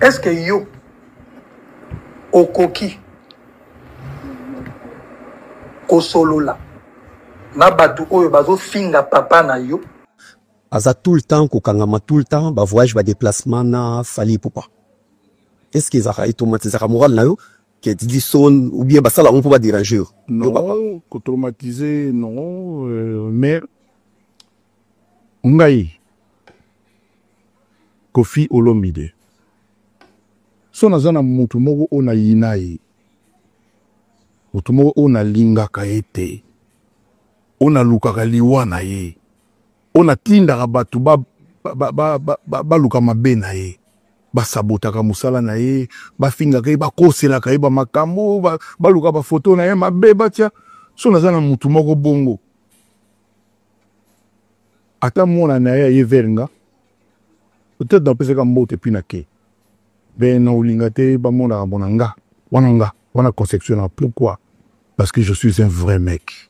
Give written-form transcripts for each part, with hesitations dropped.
Est ce que yo okoki kosolola na bato oyo bazofinga papa na yo? Aza tout le temps kokangama, tout le temps ba voyage, ba déplacement na Fally Ipupa. Est ce que ezalaka etraumatisaka moral na yo ke Didi Son ou bien basala yango mpo ba déranger yo? Yo papa. Non, kotraumatiser non, mais ngai Koffi Olomide, so naza na mutu moko oyo nayina ye, mutu moko oyo nalingaka ye te, oyo nalukaka liwa na ye, oyo natindaka bato baluka mabe na ye, basabotaka mosala na ye, bafingaka ye, bakoselaka ye bamakambo, baluka bafoto na ye mabe batia. So naza na mutu moko bongo, ata mwana na ye aye vers nga, peut-être napesaka mbote puis nake, mais na olinga te bamonaka mona nga wana, nga wana conception na. Pourquoi? Parce que je suis un vrai mec,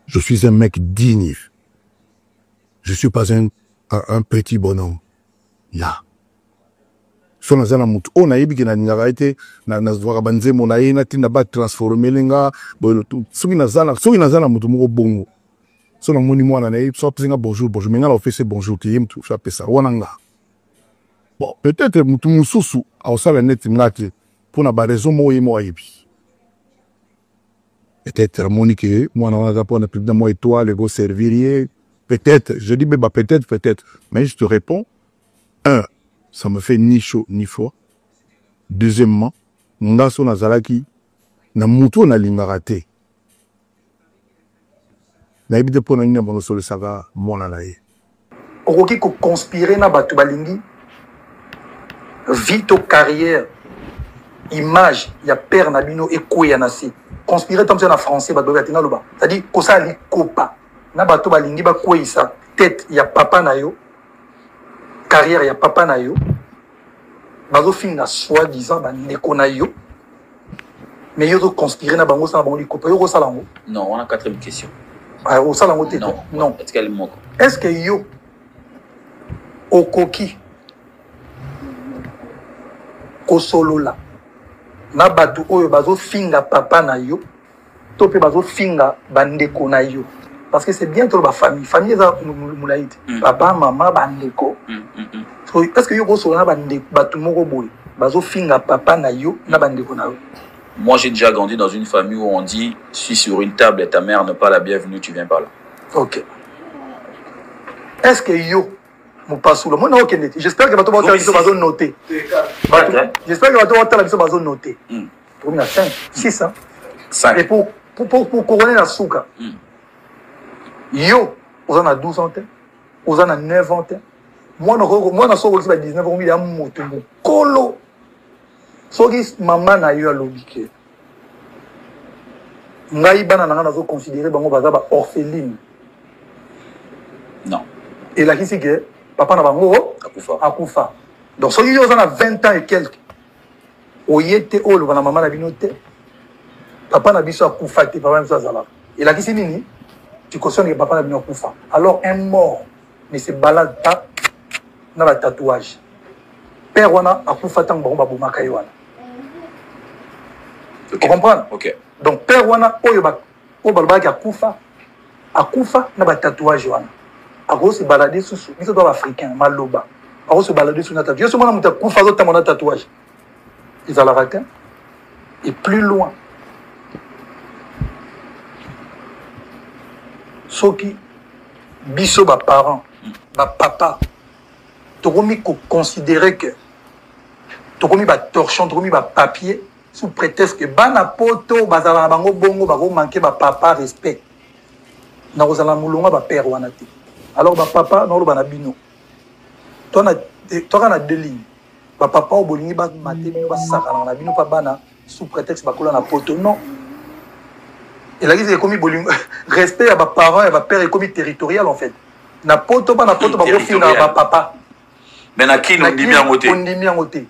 je suis un mec digne, je suis pas un petit bonhomme là. So naza na motu oyo nayebi ke nalingaka ye te, nazwaka banzembo na ye, natinda batransformele nga. Soki naza na motu moko bongo, so namoni mwana na ye, so apesi nga bonjour, bonjour, mais nga na opesi bonjour te, ye motu so apesa wana nga. Bon, peut-être motu mosusu akosala neti nga te mpona baraison moko ye moko ayebi. Peut-être amoni ke mwana wana aza mpona na mwa étoile ekoservir ye. Peut-être, je dis beba, peut-être, peut-être, mais je te réponds: un, ça me fait ni chaud ni froid. Deuxièmement, nga so nazalaki na mutu oyo nalingaka te, nayebi te mpo na nini abonosolisaka mwana na ye. Okoki koconspirer na bato balingi vie to carrière, image ya père na bino ekweya na se? Conspirer ntango na français bato bayebi te naloba, c'est-à-dire kosala likopa na bato balingi bakweyisa tête ya papa na yo, carrière ya papa na yo, bazofinga soi-disant bandeko na yo, mais yo ozoconspirer na bango, osala bango likopa, yo okosala yango? Non, wana quatrième question. Osala yango te? Non. Non. Etikali moko. Est ce que yo okoki kosolola na bato oyo bazofinga papa na yo to mpe bazofinga bandeko na yo? Parce que c'est bien toloba famille, famille eza molai te, papa, mama, bandeko. So, est ce que yo okosolola na bandeko, bato moko boye bazofinga papa na yo na bandeko na yo? Moi, j'ai déjà grandi dans une famille où on dit: si sur une table ta mère n'est pas la bienvenue, tu viens pas là. Ok. Est ce que yo mopasulo mona okende te? J'espère que bato baotala biso bazonote. J'espère que bato baotala biso bazonote. Tokomi na 5, 6, hein? 5. Et pour couronner na suka, yo oza na 12 ans te, oza na 9 ans te, mwana mwana soki okokisi ba 19 okomili ya moto mokolo, soki mama na yo alobi ke ngai bana na ngai nazoconsidérer bango baza baorpheline, Non. elakisi ke papa na bango Akufa. Akufa. Donc soki yo oza na 20 ans et quelque, oye te oyo oloba na mama na bino te, papa na biso akufa te, papa na biso azalaka, elakisi nini? Tu cautionnes que papa na bino akufa. Alors un mort ne se balade pas na batatouage. Père wana akufa ntango bango babomaka ye wana. Ocomprendre? Ok. Donc père wana oyo oyo balobaki akufa, akufa na batatouage wana, akose balader susu? Biso to baafricain maloba, akose balader susu na tatouage? Yo so mwana moto akufa azotambola na tatouage, ezalaka te. Et plus loin, soki biso baparent, bapapa, tokomi koconsidérer que tokomi batorchon, tokomi bapapier, sous prétexte que bana poto bazala na bango bongo, bakomanquer bapapa respect, na kozala na molongo ya bapère wana te. Alors bapapa, naoloba na bino, toka na deux lignes. Bapapa oyo bolingi bamate bino, basakanaka na bino mpa bana sous prétexte bakola na poto, non. Elakisi ekomi bolingo, respect ya baparent, ya bapère ekomi territorial en fait. Na poto, bana poto bakofingaka bapapa. Mais na kini ondimi yango te. Ondimi yango te.